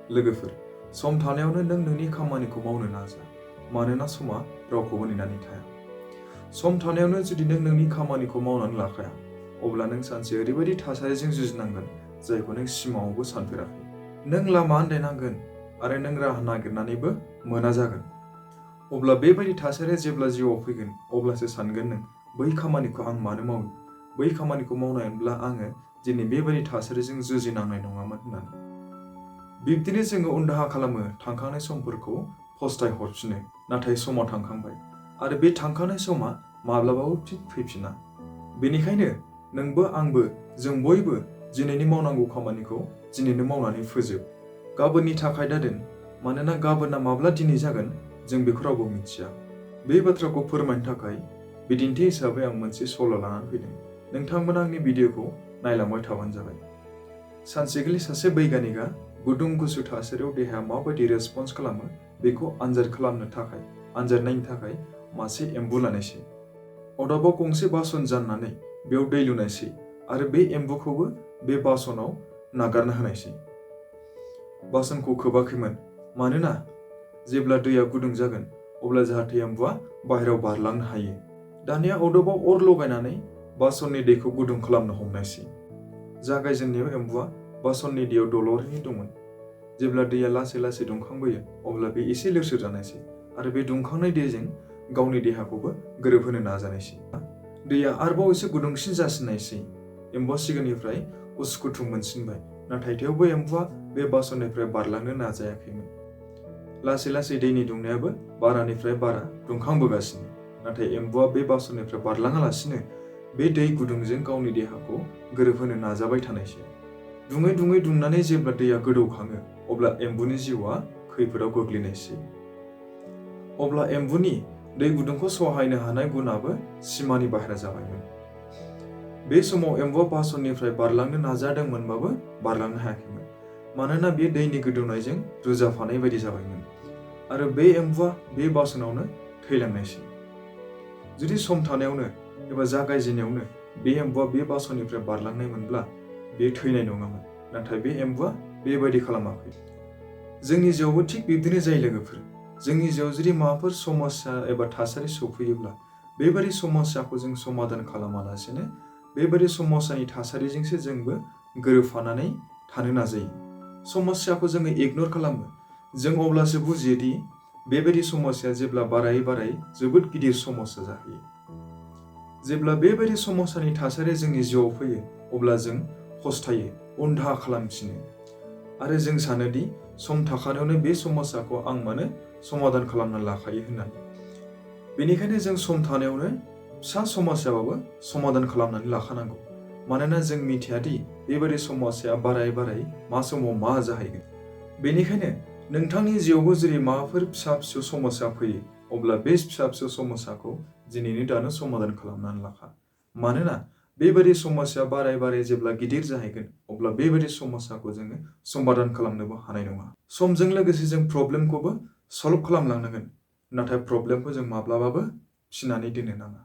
लोगोफोर, सम थानायावनो नों नोंनि खामानिखौ मावनो नाजा, मानोना समा रावखौबो नेनानै थाया। सम थानायावनो जुदि नों नोंनि खामानिखौ मावनानै लाखाया, अब्ला नों सानसे ओरैबायदि थासारिजों जुजिनांगोन जायखौ नों सिमाङावबो सानफेराखै। नों लामा आन्दायनांगोन आरो नों राहा नागिरनानैबो मोना जागोन। अब्ला बेबायदि थासारिया जेब्ला जिउआव फैगोन, अब्लासो सानगोन नों बै खामानिखौ आं मानो मावो, बै खामानिखौ मावनायमोनब्ला आङो दिनै बेबायदि थासारिजों जुजिनांनाय नङामोन होननानै। बिब्दिनो जोङो उनदाहा खालामो, थांखांनाय समफोरखौ फस्थाय हरफिनो, नाथाय समा थांखांबाय आरो बे थांखांनाय समा माब्लाबाबो फिन फैफिना। बेनिखायनो नोंबो आंबो जों बयबो दिनैनि मावनांगौ खामानिखौ दिनैनो मावनानै फोजोब। गाबोननि थाखाय दादोन, मानोना गाबोनना माब्ला दिनै जागोन जों बेखौ रावबो मिथिया। बे बाथ्राखौ फोरमायनो थाखाय बिदिन्थि हिसाबै आं मोनसे सल' लानानै फैदों। नोंथांमोना आंनि भिडिअखौ नायलांबाय थाबानो जाबाय। सानसेखालि सासे बैगानिकआ गुदुं गुसु थासारियाव देहाया माबायदि रेसपन्स खालामो बेखौ आनजाद नायनो थाखाय मासे एम्बु लानायसै। अदाबाव गंसे बासन जाननानै बेयाव दै लुनायसै आरो बे एम्बुखौबो बे बासनाव नागारना होनायसै। बासनखौ खोबाखैमोन, मानोना जेब्ला दैया गुदुं जागोन अब्ला जाहाथे एम्बुआ बाहेरायाव बारलांनो हायो। दानिया अदाबाव अर लगायनानै बासननि दैखौ गुदुं खालामनो हमनायसै। जागायजेननायाव एम्बुआ बासननि दैयाव दलरैनो दंमोन। जेब्ला दैया लासै लासै दुंखांबोयो अब्ला बे एसे लोरसोर जानायसै आरो बे दुंखांनाय दैजों गावनि देहाखौबो गोरोबहोनो नाजानायसै। दैया आरोबाव एसे गुदुंसिन जासिननायसै। एम्बुआ सिगांनिफ्राय उसुखुथु मोनसिनबाय, नाथाय थेवबो एम्बुआ बे बासननिफ्राय बारलांनो नाजायाखैमोन। लासै लासै दैनि दुंनायाबो बारानिफ्राय बारा दुंखांबोगासिनो, नाथाय एम्बुआ बे बासननिफ्राय बारलाङालासिनो बे दै गुदुंजों गावनि देहाखौ गोरोबहोनो नाजाबाय थानायसै। दुङै दुङै दुंनानै जेब्ला दैया गोदौखाङो अब्ला एम्बुनि जिउआ खैफोदाव गोग्लैनायसै। अब्ला एम्बुनि दै गुदुंखौ सहायनो हानाय गुनाबो सिमानि बाहेरा जाबायमोन। बे समाव एम्बुआ बासननिफ्राय बारलांनो नाजादोंमोनबाबो बारलांनो हायाखैमोन, मानोना बे दैनि गोदौनायजों रुजाफानाय बायदि जाबायमोन आरो बे एम्बुआ बे बासनावनो थैलांनायसै। जुदि सम थानायावनो एबा जागायजेननायावनो बे एम्बुआ बे बासननिफ्राय बारलांनाय मोनब्ला बे थैनाय नङामोन, नाथाय बे एम्बुआ बेबायदि खालामाखै। जोंनि जिउआवबो थिग बिब्दिनो जायो लोगोफोर। जोंनि जिउआव जुदि माबाफोर समस्या एबा थासारि सफैयोब्ला बेबायदि समस्याखौ जों समाधान खालामालासेनो बेबायदि समस्यानि थासारिजोंसो जोंबो गोरोबफानानै थानो नाजायो। समस्याखौ जोङो इगनर खालामो। जों अब्लासो बुजियो दि बेबायदि समस्या जेब्ला बारायै बारायै जोबोद गिदिर समस्या जाहैयो। जेब्ला बेबायदि समस्यानि थासारिया जोंनि जिउआव फैयो अब्ला जों फस्थायो, उनदाहा खालामफिनो आरो जों सानोदि सम थाखानायावनो बे समस्याखौ आं मानो समाधान खालामना लाखायो होननानै। बेनिखायनो जों सम थानायावनो फिसा समस्याबाबो समाधान खालामनानै लाखानांगौ, मानोना जों मिथियादि बेबायदि समस्याया बारायै बारायै मा समाव मा जाहैगोन। बेनिखायनो नोंथांनि जिउआवबो जुदि माबाफोर फिसा फिसौ समस्या फैयो अब्ला बे फिसा फिसौ समस्याखौ दिनैनो दानो समाधान खालामनानै लाखा, मानोना बेबायदि समस्या बारायै बारायै जेब्ला गिदिर जाहैगोन अब्ला बेबायदि समस्याखौ जोङो समाधान खालामनोबो हानाय नङा। समजों लोगोसे जों प्रब्लेमखौबो सल्भ खालामलांनांगोन, नाथाय प्रब्लेमखौ जों माब्लाबाबो फिनानै दोननो नाङा।